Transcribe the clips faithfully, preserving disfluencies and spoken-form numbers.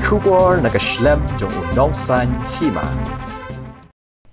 Khubor na ka shlem jong u nongsan hima.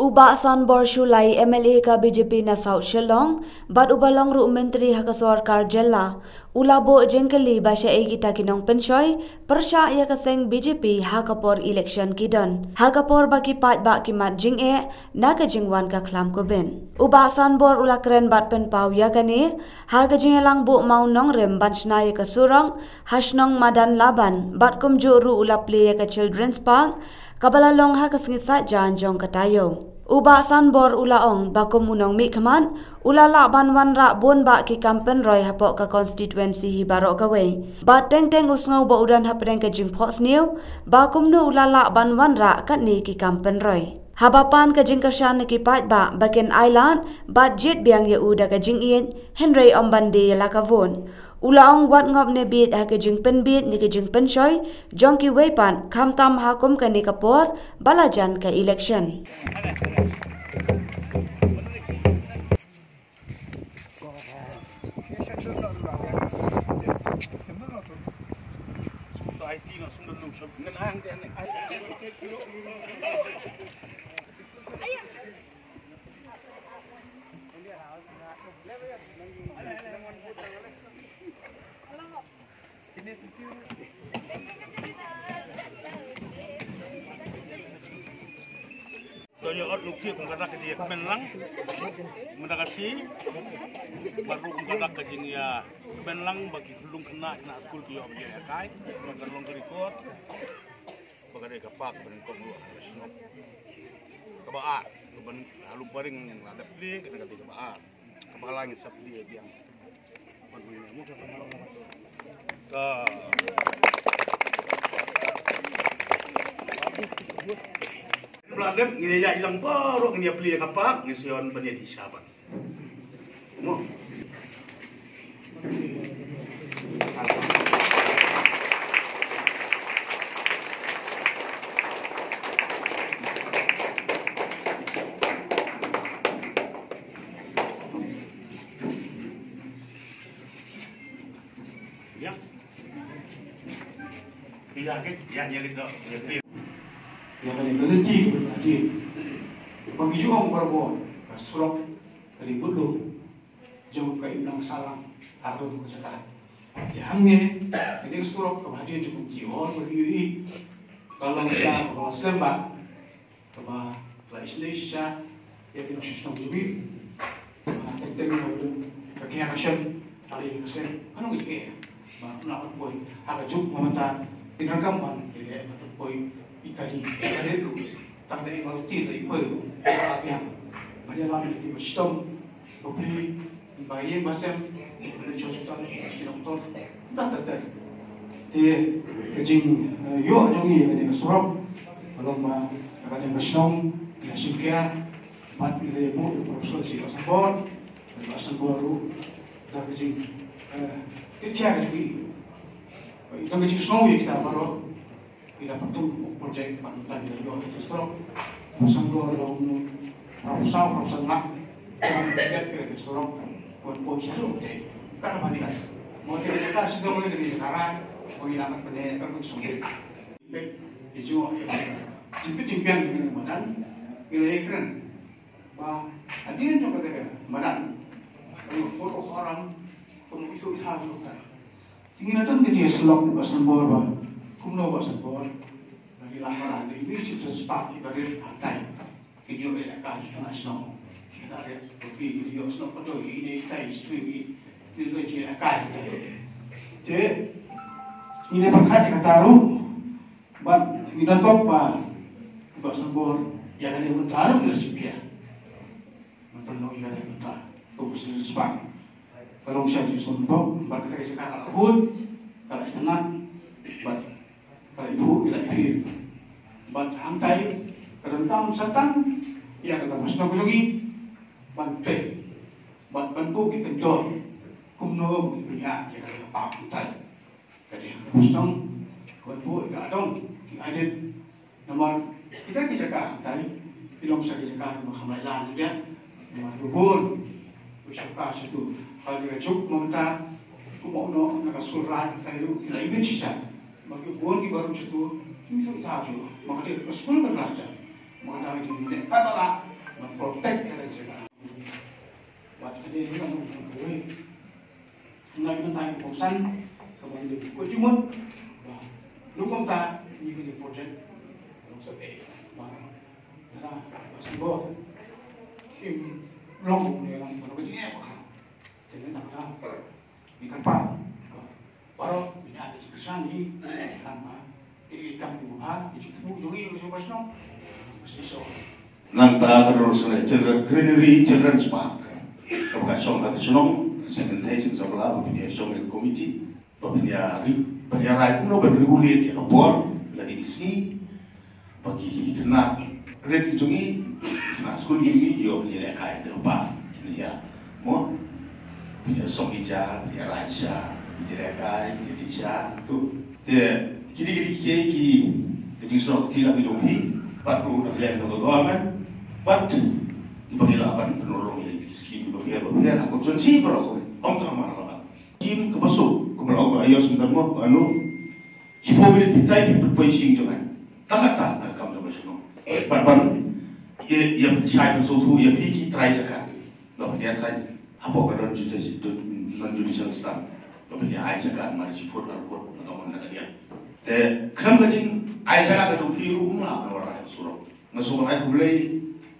U Bah Sanbor Shullai, M L A ka B J P na South Shillong, bad uba long ruh myntri ha ka sorkar jylla, u la buh jingkylli ba shaei kita ki nongpynshoi pyrshah ïa ka seng B J P ha ka por election ki don, ha ka por ba ki paidbah ki mad jingeh na ka jingwan ka khlam kubit. U Bah Sanbor u la kren bad pynpaw ïa kane ha ka jingïalang buh mawnongrim ban shna ïa ka surok ha shnong Madan Laban, bad kumjuh ruh u la plie ïa ka Children's Park kaba la long ha ka sngi Saitjaiñ jong ka taïew. U Bah Sanbor u la ong ba kum u nongmihkhmat, u la lah ban wanrah bun bah ki kam pynroi hapoh ka constituency hi baroh kawei. Bad teng teng u sngew ba u don hapdeng ka jingphohsniew ba kumno u la lah ban wanrah katne ki kam pynroi. Haba pan ka jingkyrshan na ki paidbah ba kin ailad bad jied biang ïa u da ka jingïeit, hynrei ym ban die ïa la ka vote. U la ong wat ngop ne bieit ha ka jingpynbieit ne ka jingpynshoi jong kiwei pat, khamtam ha kum kane ka por ba la jan ka election. To ïa ot lukir kum ka dak ka jingïakmen lang mynta ka sngi. Bad ruh kum ka dak ka jingïakmen lang ba ki khunlung khynnah khynnah skul ki ïoh ban ïakai, ba ka long ka record. Ba ka dei ka park ba nyngkong ruh ha ka shnong. Kaba ar, kaba ha Lumparing ngan la dep plie, kane ka dei kaba ar. Kaba lai ngan sa plie biang. Ban plie mo. Ka Bla dep ngin ïa ïalang baroh, ngin ïa plie ka park, ngin sa ïoh ban ïa di shaban. Mo. Ïa. Ïa, ke, ïa, ïa, ïa, ïa. Ïa, kane ka lynti ka hadien. Ba ngi ju ong barabor, ka surok ka dei ka lum jong ka imlang sahlang ha kano ka jaka. Ïa, hangne ka dei ka surok kaba hadien jong ka U T hall ba ngi ïohi ka long sha kaba slem bha. Kaba la isynei shisha ïa ki nongshong shnong jong ngi. Kaba teng teng kaba don ka khia ka shem, ka lei ka sem, kano ka jingeh ba na ka poi ha ka juk ba mynta. Ki donkam ban ïaleh bad poi ïa kane ka ri ruh. Tang da i Maruti da i poi ruh ka la biang. Ba ïalam ïa ki ba shitom. Bapli, ba ïing ba sem, ba leit sha hospital, sha ki doktor. Nda ter ter. Te ka jing, eh, ïoh jong ngi kane ka surok, ka long ba kane ka shnong ka shim khia, bad ngi la ïa buh ïa u Professor Bah Sanbor, Bah Sanbor ruh da ka jing, eh, kit khia ka jong ngi. Ba i tang ka jingsngew ïa kita baroh. Ila patum projek pat mynta ila ïoh ïa ka surok. Pasang dua long, rau saw, rau sangah. Kan dep ïa ka surok. Wan poi sha surok te. Kan apa nilai? Mau ïa ka sida mau ïa ka sekarang. Mau ïa amat pene kan mau sungkit. Bek, ïa jingok ïa. Jingpit jingpiang ïa ka madan. Ila ïa kren. Ba hadien jong kata ka madan. Ka mut photo orang. Ka mut isu isa jong ka. Te ngi la don ka jingïasyllok Bah Sanbor ba kumno Bah Sanbor. Lagi lama la dei ngi shi transparent ibarat hangtai. Ki ïoh ïalehkai ki khynnah shnong. Ki khynnah rit, ki ïoh shnong patoi, ine itai, sui, ine dei jingïalehkai. Te ngi la pyrkhat ïa kata ruh. Bad ngi don bok ba Bah Sanbor ïa kane mynta ruh ngi la shim khia. Mynta long ïa kane mynta. To ku sngewsih spang. Ka long sha jingsngew bok bad kata ka jaka ka la bun, ka la itynnad bad ka la iphuh, ka la iphier. Bad hangtai ka donkam sa tang ïa kata ka shnong ka jong ngi ban peit bad ban buh ki kynjoh kumno ba kin pynïaid ïa kata ka park hangtai. Ka dei ka shnong ka ban buh ka adong ki aidit. Namar kita ki jaka hangtai ki long sha ki jaka kiba kham lait lan lyndet. Namar ki bun ki shongka shatu ha ki ka juk mynta. Kumno na ka sur raid hangtai ruh ki la ibit shisha. Namar ki bun ki barum shatu Ngi sngewthuh ba ka dei ka skul kan rah jan. Ba ka dei ka dei ka ba la ban protect ïa ka jaka. Bad ka dei ka dei ka dei. Nga ki mynta ki kongsan ka ban dei ko jingmut. Ba lum kumta ngi ka dei project. Long sa eh. Ba na ba sngewthuh kim long ne lang ba ka jingeh ba ka. Te ne tang ka. Ni kan pa. Baroh ni ada di kesan ni. Kan pa. Di kam ni ha, di tu jong ni, jong ni. Masih so. Nangta ka rong sana Children Greenery, Children's Park. Ka ba ka shong ha ka shnong, second day sing sabla, ba pynïa shong ïa ka committee, ba pynïa ri-, ba pynïa rai kumno ban regulate ïa ka bor, lane ki sngi, ba ki, ki khynnah rit ki jong ngi, khynnah skul ki jong ngi, ki ïoh ki lehkai te ba, ki ïa, mo, pynïa shong ki ja, pynïa rai sha, pynïa lehkai, pynïa dih sha, tu. Te, kine, kine, ki, ki, ki jingsngew ki la ki jong phi, bad ruh na ka liang jong ka government, bad kiba ngi lah ban pynurlong ïa ki skim kiba pher, ba pher, ha constituency baroh kawei. Ym tang ha Mawlai. Skim kaba suk, kumba la ong ba ïa sngewthuh mo, ba anu. Shiphew minit phi tai phi pynpoi skim jong ngi. Tang kata, tang kam jong ka shnong. Bad ban, ïa, ïa pynshai pynsngewthuh ïa phi ki trai jaka. Ba pynïaid saiñ hapoh ka non judicial, non judicial stamp. Ba pynïaid ai jaka mar shi phut ar phut na ka mon na ka diang. Te khlem ka jingai jaka ka jong phi ruh ym lah ban wanrah surok. Nga sngewbha ai khublei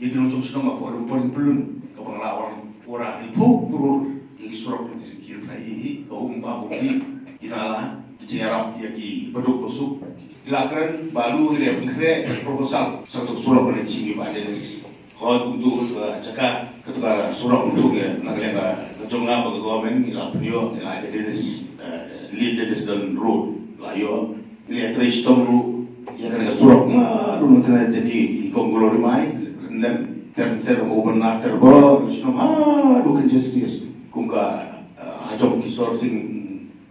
ïa ki nongshong shnong hapoh Lumparing Pyllun kaba nga la wan wanrah hynñiew phew klur ïa ki surok na ki sien ki ryntai hi, ka um ba bukri, ki nala, ki jingïarap ïa ki baduk basuk. Ki la kren ba lu ki la pynkhreh proposal sa ka surok na jong ngi Bah Dennis. Hooid, kumto ka jaka, kata ka surok kumto ngi, na ka liang ka, ka jong nga bad ka government ngi la pynïoh, ngi la ai ka Dennis, eh, Late Dennis Don Road, la ïoh. Ngi la trei shitom ruh ïa kane ka surok, nga dang nang tynrai jani i Kong Glory Mai, Rynlem, ter ter ko ban na ter bor, shitom, ha, dang congested. Kum ka, eh, ha jong ki Sor Sing,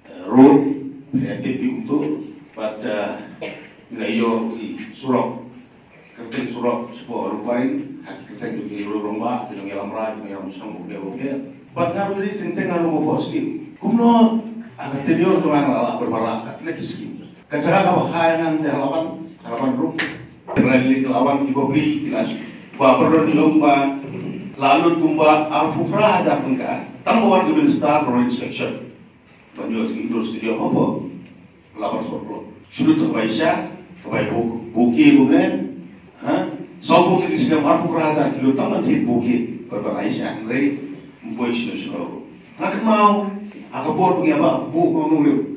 eh, Road, ngi la tip kumto, bad, eh, ngi la ïoh i surok. Kyrteng surok shapoh Lumparing, ha ki kyrteng jong ki rangbah, ki nongïalam rai, ki nongïalam shnong, bapher bapher. Bad nga ruh teng teng nga long ba boss ni. Kumno, ha ka tenure jong nga nga la pynbna katne ki skim. Ka jaka kaba kha ïa nga te ha Laban, ha Laban ruh. Ki la leit ha Laban ki bapli, ki la shu. Ba pynroi ïa nga ba la lut kumba arphew phra hajar tyngka. Tang ba wan ki minister, ba wan inspection. Ban ïoh ki indoor stadium hapoh Laban Sport Club. Shu lut tang bai sha, ka bai bou, bouquet kumne. Ha? Sawphew tylli ki snem, arphew phra hajar ki lut tang ban thied bouquet. Ban ban ai sha hynrei ym poi shano shano ruh. Nga kynmaw ha ka por ba ngi ïa bah buh Bah Nongrim.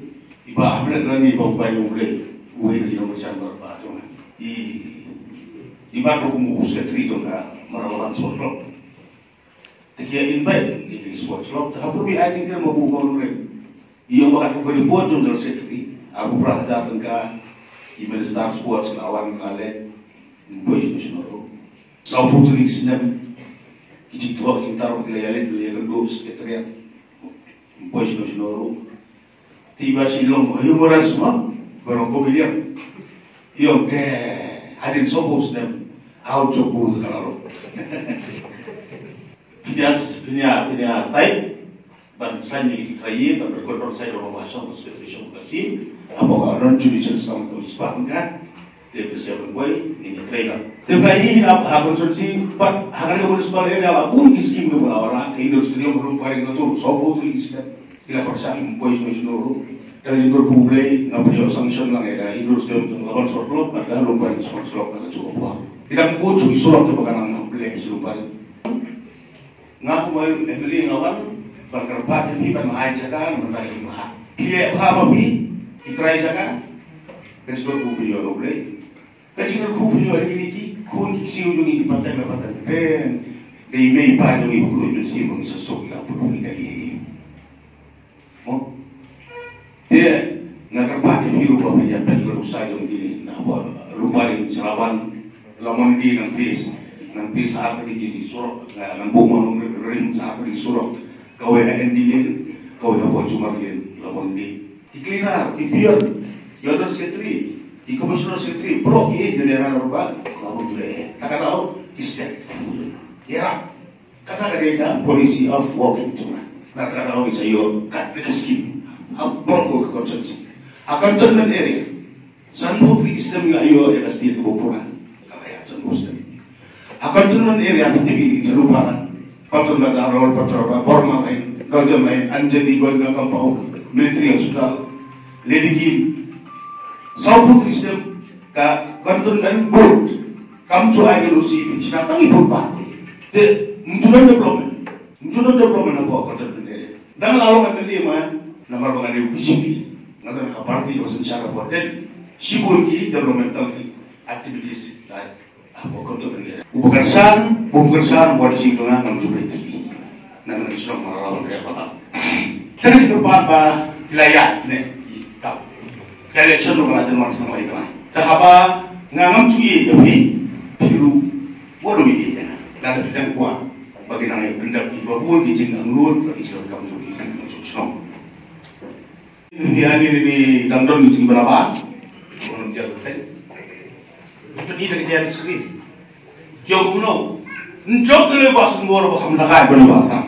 I Bah Hamlet Rani, i Bah Bai Nongrim. Uwei na ki nongkyrshan ba ba jong nga. I, i bat ruh kum u secretary jong ka Mawlai Laban Sport Club. Te ki ïa invite ïa ki sports club, te ha pyrthei ai jingkyrmen ba u Bah Nongrim. Ïa u ba kat ka report jong General Secretary, arphew phra hajar tyngka, ki minister sports la wan la leit, ym poi shano shano ruh. Sawphew tylli ki snem, ki jingthoh jingtar ki la ïa leit, ki la ïa kynduh secretariat, ym poi shano shano ruh. Te i Bah Shillong, oh, humorous mo, ba long comedian. Ïa te, hadien sawphew snem, how to go ka la long. Pynïa, pynïa, pynïa tai ban saiñ ïa ki trai, ban record ban saiñ, ban saiñ, ban saiñ, ban saiñ. Hapoh ka non judicial stamp ka spah ka. Te pynshai ban poi, ngin ïa trei ka. Te pynïa hi na ha constituency, bad ha ka municipal area la bun ki skim kiba la wanrah, ka indoor stadium ruh, pynïa ka tur, sawphew tylli ki skim. Ki la pyrshang ym poi shano shano ruh. Te ka jingkyrkhu Blei, nga pynïoh sanction lang ïa ka indoor stadium jong Laban Sport Club, bad ka Lumparing Sports Club, ka jong ka por. Ki dang bun shuh ki surok kiba ka nang Blei sha Lumparing. Nga kum u M L A nga wan ban kyrpad ïa phi ban ai jaka na bynta ki bha. Phi leh bha ma phi, ki trai jaka. Ka jingkyrkhu phi ïoh na U Blei. Ka jingkyrkhu phi ïoh na kine ki khun ki ksiew jong ngi ki pateng la pateng. Dei mei pa jong ngi ba khlaiñ mynsiem ba ngi suk suk ïa la put ngi ka ïa. Mo. Te nga kyrpad ïa phi ruh ba phi ïa peit ïa ka nuksa jong kine na ba Lumparing, Sharaban, Lamondi ngan plie, ngan plie sa artylli ki surok, ngan buh mo nongrim sa artylli ki surok, kawei ha N D lane, kawei ha Bojumar lane, Lamondi. Ki cleaner, ki peon, ki order secretary, ki commissioner secretary, baroh ki eh, jong ngi ha Lamondi, Lamondi eh. Kata ka daw, ki step. Ïa. Kata ka dei ka policy of working jong nga. Na kata ka daw ngi sa ïoh kat ka skim ha baroh ka constituency. Ha cantonment area. Sanphew tylli ki snem ngi la ïoh ïa ka state kaba pura. Ka la ïaid sanphew snem. Ha Cantonment area phi tip ïa ki Jharsuguda, Pathum Ladang Road, Pathum Ladang, Borma Line, Dorjee Line, Anjali, Goenka Compound, Military Hospital, Lady Kim. Sanphew tylli ki snem ka Cantonment Board kam ju ai N O C ban shna tang ki footpath. Te ym ju don development. Ym ju don development hapoh Cantonment area. Dang la long M L A ma, namar ba nga dei u B J P, nga don ha ka party kaba synshar hapoh Delhi. Shibun ki developmental activities la hapoh Cantonment area. Uba kyrshan, uba kyrshan, uba shisha nga ngam ju peit. Nga ngam shnong, nga la ban rem ba. Te nga shu kyrpad ba ki la ïaid ne ki tau. Ka election ruh ka la jan wan sdang lai ka la. Te haba nga ngam ju ïa ïa phi, phi ruh wat ym ïa ïa nga. Lada phi dang kwah ba ki nang ïa pyndap kiba bun ki jingangnud bad ki jingdonkam jong ki, ki nang shu shnong. Phi ani ni dang don ki jingïalang ba. Wan jia ka thei. Pynïaid da ka jia screen. Jong kumno? Njop da lei ba sngewbha ba kham lehkai ban ba kham.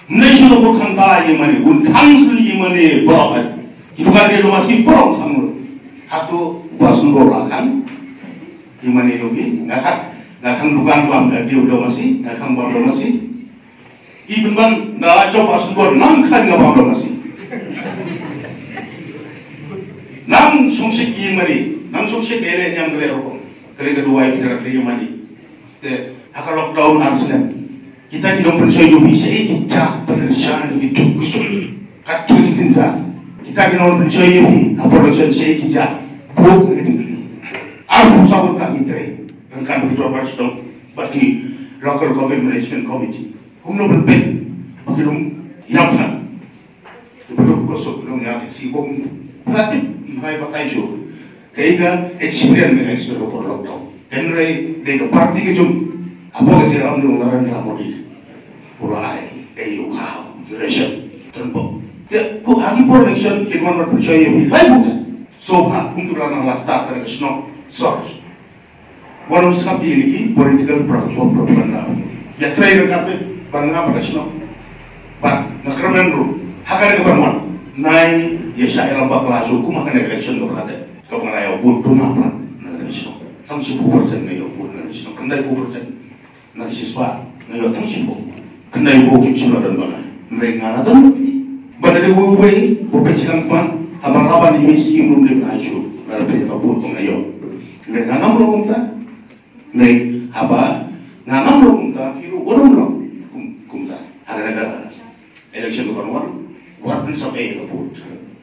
Mnei shu da bud kham ta ïa mane, un thang shu ïa mane ba ai. Ki dukan de lo masi prong sang lo. Hato ba sngewbha la kham. Ïa mane lo ki, nga khat, nga khang dukan bam da de lo masi, nga khang bam lo masi. Even ban na la jop ba sngewbha nang khat nga bam lo masi. Nang song sik ïa mane, nang song sik ïa le ñiam ka le rukom. Ka le ka duwai ka jara ka le ïa mane. Te, ha ka lockdown ar snem. Kita ki nongpynshoi jong phi shaei ki jait pynshoi ki duk ki suk. Katto ki jingtynjat. Kita ki nongpynshoi jong phi ha production shaei ki jait. Buk ki jingtynjat. Arphew saw ngut ki trei. Ryngkat bad ki dorbar shnong bad ki local government management committee. Kumno ban peit ba ki nongïap phan. Ki baduk ki basuk, ki nongïaid taxi, bym pynlait tip, ym rai batai shuh. Kaei ka experience, ka experience ka por lockdown. Hynrei dei ka party ka jong, hapoh ka jingïalam jong u Narendra Modi, u la ai ei u khaw, u ration, tang bok. Te ko ha ki por election kin wan ban pynshoi ïa phi lai vote. So ha kum tu la nang la start ka shnong sor. Wan ym sngap ïa kine ki political pro-, pro-, propaganda. Ïa trei ryngkat beit ban ngam bad ka shnong. Bad nga kyrmen ruh ha kane ka ban wan, nai ïa shah ïalam bakla shuh kum ha kane ka election kaba la dep, kaba nga la ïoh vote duna palat na kane ka shnong. Tang shiphew percent nga ïoh vote na kane ka shnong, khyndai phew percent na ka shispah nga ïoh tang shiphew. Khyndai phew kim shym la don ba nga, hynrei nga la don. Ba da dei uwei uwei ba peit shiliang pan, haba la ban ïa skim ruh ym dei ban ai shuh. Lada peit ka vote ba nga ïoh, hynrei nga ngam long kumta. Hynrei haba nga ngam long kumta, phi ruh wat nym long.